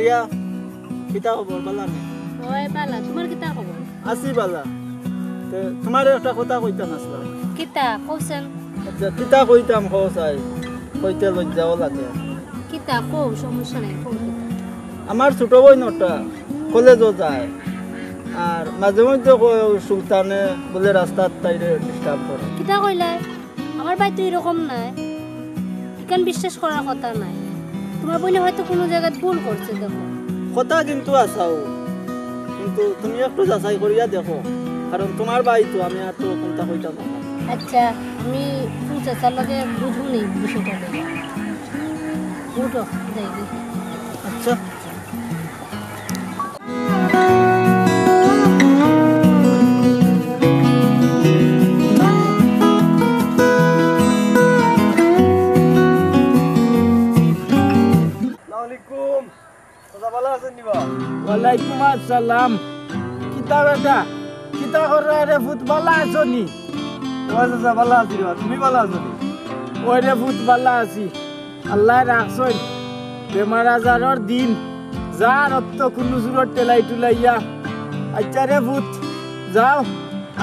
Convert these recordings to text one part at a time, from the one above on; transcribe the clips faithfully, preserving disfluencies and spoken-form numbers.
ইয়া, কিতা খবর? বালা নি? অয় বালা, তুমার কিতা খবর? আছি বালা। তে, তুমারে একটা কথা কইতাম আছলাম। কিতা? কওছেন। আচ্ছা, কিতা কইতাম, কও চাই। কইতে লজ্জাও লাগে। কিতা? কও, সমস্যা নাই, কও কিতা। আমার ছোট বইন ওটা কলেজও যায়, আর মাঝে মধ্যে কয়, "ও সুলতানে বুলে রাস্তাত তাইরে disturb করে।" কিতা কইলায়? আমার ভাই তো এরকম নায়, ইখান বিশ্বাস করার কথা নায়। তুমার বইনে হয়তো কুনু জাগাত ভুল করছে, দেখো। কথা কিন্তু আছাউ, কিন্তু তুমি একটু যাচাই করিয়া দেখো, কারণ তুমার ভাই তো, আমি আর তো কুনতা কইতাম না। আচ্ছা, আমি ফুল চাচার লগে বুঝমু নি বিষয়টা লইয়া। উঠো, যাই গি। আচ্ছা। আসসালামু আলাইকুম। চাচা, ভালা আছইন নি বা? ওয়ালাইকুম আসসালাম। কিতা বেটা? কিতা কররা রে ফুত, ভালা আছো নি? ও চাচা, ভালা আছি রে বা, তুমি ভালা আছো নি? ওই রে ফুত, ভালা আছি। আল্লায় রাখছইন। বেমার আজারর দিন, যার অত কুনু সুরত ঠেলাই টুলাইয়া। আচ্ছা রে ফুত, যাও,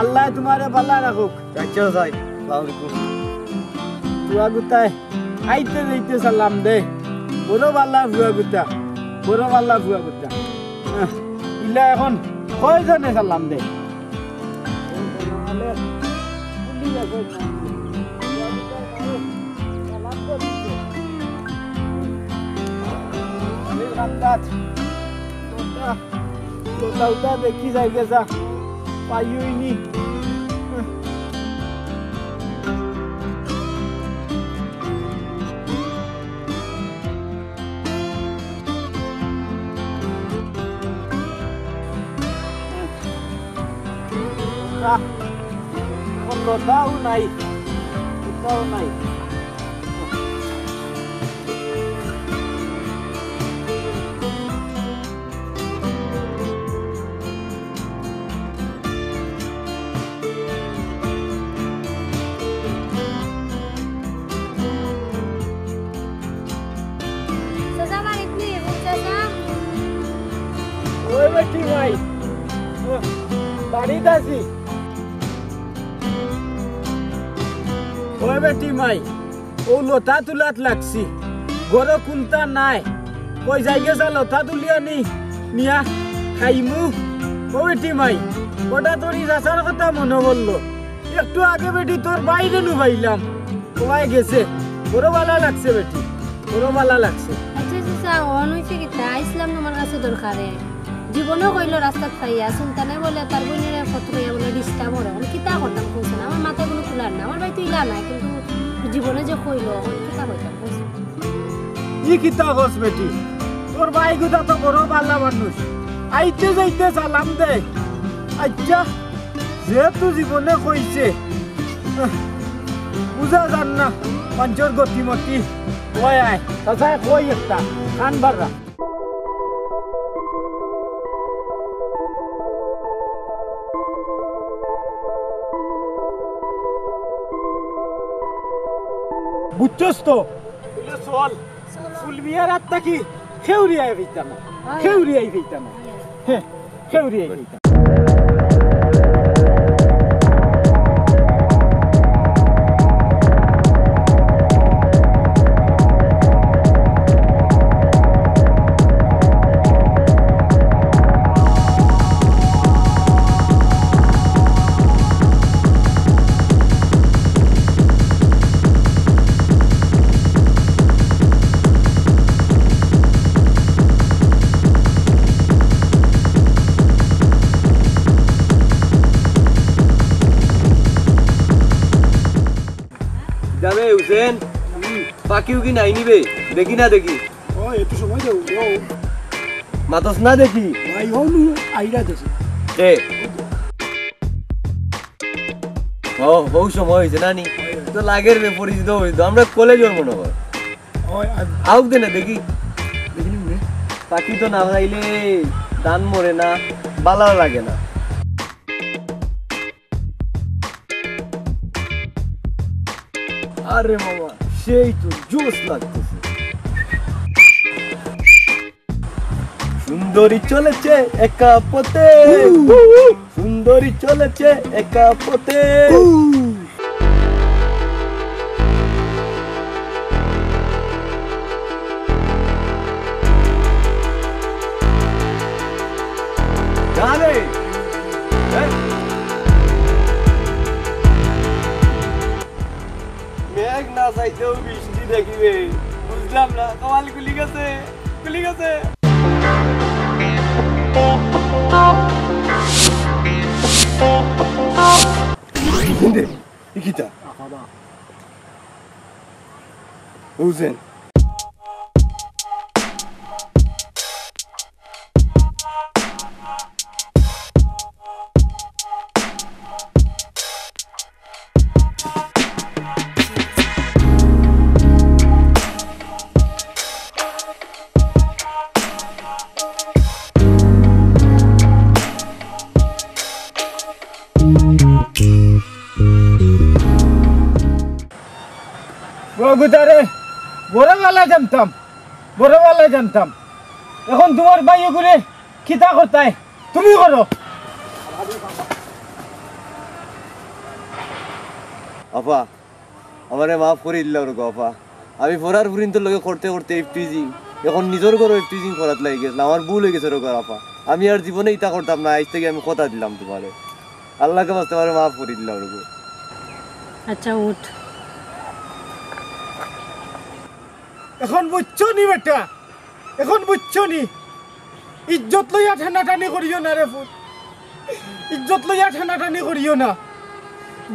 আল্লায় তুমারে ভালা রাখুক। আচ্ছা চাচা, আসসালামু আলাইকুম। ফুয়া গুতায় আইতে যাইতে সালাম দে। বড় ভালা ফুয়া গুতা, বড় ভালা ফুয়া গুতা। আহ, ইলা এখন কয়জনে সালাম দে? এই রান্দাত লতা উতা দেখি যাইগি যা, পাইওই নি। লতা, লতাও নাই, লতাও নাই। চাচা বাড়িত নি? ও চাচা। ওই বেটি মাই। ও, বাড়িত আছি। ওই বেটি মাই। অউ লতা তুলাত লাগছি, ঘরো কুন্তা নাই। কই যাইগি যা লতা তুলিয়া নি, নিয়া খাইমু। ও বেটি মাই, ওটা তোর ই চাচার কথা মনো পড়লো। একটু আগে বেটি তোর ভাইরে নু পাইলাম, কবায় গেছে। বড় ভালা লাগছে বেটি, বড় ভালা লাগছে। আচ্ছা চাচা, অন অইছে কিতা? আইছলাম তুমার কাছে দরকারে। জীবনেও কইলো রাস্তাত পাইয়া, সুলতানে বলে তার বইনরে ফট কইয়া বলে disturb করে। আমি কিতা করতাম কইছইন? আমার মাথায় কুনু কুলার না। আমার ভাই তো ইলা না, কিন্তু জীবনে যে কইলো, আমি কিতা করতাম কইছইন? ই কিতা কস বেটি? তোর ভাই গুতা তো বড় ভালা মানুষ। আইতে যাইতে সালাম দে। আচ্ছা, যেহেতু জীবনে কইছে, বুঝা যার না মানষর গতিমতি। ওই আয়, চাচায় কই একটা, কান বাড়া। বুঝছস তো? চল, ফুলমিয়ার আত্মা কি খেউরিয়ায় ফেইতা না, খেউরিয়ায় ফেইতা না। হ্যাঁ, খেউরিয়ায় ফেইতা। যাবে হুসেন, পাখি উকি নাই নি বে, দেখি না দেখি। ও, একটু সময় দেও, ও। মাতস না দেখি। ভাই, ও নু, আইরা দেশে। এ। ও, হউ সময় অইছে না নি? তো লাগের বে পরিচিত অইতো, আমরা কলেজর মনো অয়। ও, আর আউক দে না দেখি। দেখি নি বে। পাখি তো না যাইলে ধান মরে না, বালা লাগে না। আরে মামা, সেই তো জোশ লাগতেছে। সুন্দরী চলেছে একা পথে। সুন্দরী চলেছে একা পথে। জানে। হ্যাঁ? মেঘ না চাইতেও বৃষ্টি দেখিবে। বুঝলাম না, কপাল খুলি গেছে, খুলি গেছে। ইকিতা? বুঝেন। বগুতারে বড় বালা জানতাম, বড় বালা জানতাম। এখন তুমার ভাই ওগুরে কিতা করতায়, তুমি করো। আপা, আমারে মাফ করি দিলাও রে গো আপা। আমি ফরার ফুরিন্তর লগে করতে করতে ইফটিজিং, এখন নিজর ঘরো ইফটিজিং করাত লাগি গেছিলাম। আমার ভুল অই গেছে রে গো আপা। আমি আর জীবনে ইতা করতাম না, আইজ থাকি আমি কথা দিলাম তুমারে। আল্লাহকে বাস্তে আমারে মাফ করি দিলাও রে গো। আচ্ছা, উঠ। এখন বুঝছো নি বেটা? এখন বুঝছো নি? ইজ্জত লইয়া টানাটানি করিও না রে পুত, ইজ্জত লইয়া টানাটানি করিও না।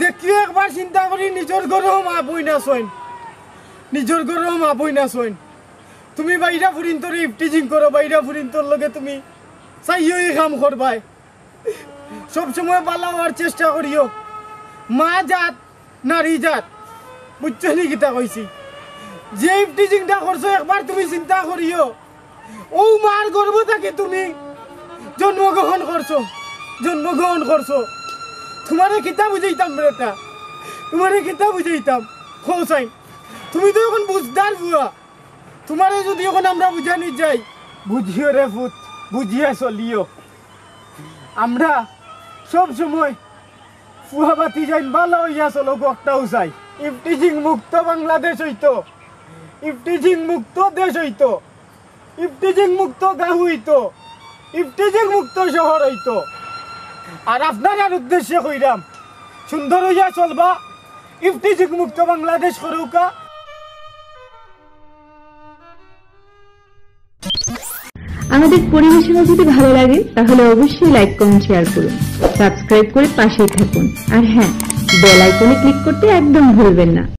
দেখিও একবার চিন্তা করি, নিজর ঘরো মা বইন আছইন, নিজর ঘরো মা বইন আছইন। তুমি বাইরা ফুরিন্তরে ইফটিজিং করো, বাইরা ফুরিন্তর লগে তুমি চাইও ই কাম করবায়। সব সময় বালা অওয়ার চেষ্টা করিও। মা জাত, নারী জাত, বুঝছো নি কিতা কইছি? যে ইফটিজিংটা করছো, একবার তুমি চিন্তা করিও। অউ মার গর্ভ থাকি তুমি জন্মগ্রহণ করছো, জন্মগ্রহণ করছো। তুমারে কিতা বুঝাইতাম বেটা, তুমারে কিতা বুঝাইতাম? কও চাই, তুমি তো এখন বুঝদার পুয়া। তুমারে যুদি এখন আমরা বুঝানি যাই, বুঝিও রে পুত, বুঝিয়া চলিও। আমরা সব সময় পুয়া ভাতিজাইন বালা অইয়া চলউক, অটাউ চাই। ইফটিজিং মুক্ত বাংলাদেশ অইতো, ইফটিজিং মুক্ত দেশ অইতো, ইফটিজিং মুক্ত গাঁও অইতো, ইফটিজিং মুক্ত শহর অইতো। আর আপনারার উদ্দেশ্যে কইরাম, সুন্দর অইয়া চলবা, ইফটিজিং মুক্ত বাংলাদেশ করউক্কা। আমাদের পরিবেশনা যদি ভালো লাগে, তাহলে অবশ্যই লাইক, কমেন্ট, শেয়ার করুন, সাবস্ক্রাইব করে পাশেই থাকুন। আর হ্যাঁ, বেল আইকনে ক্লিক করতে একদম ভুলবেন না।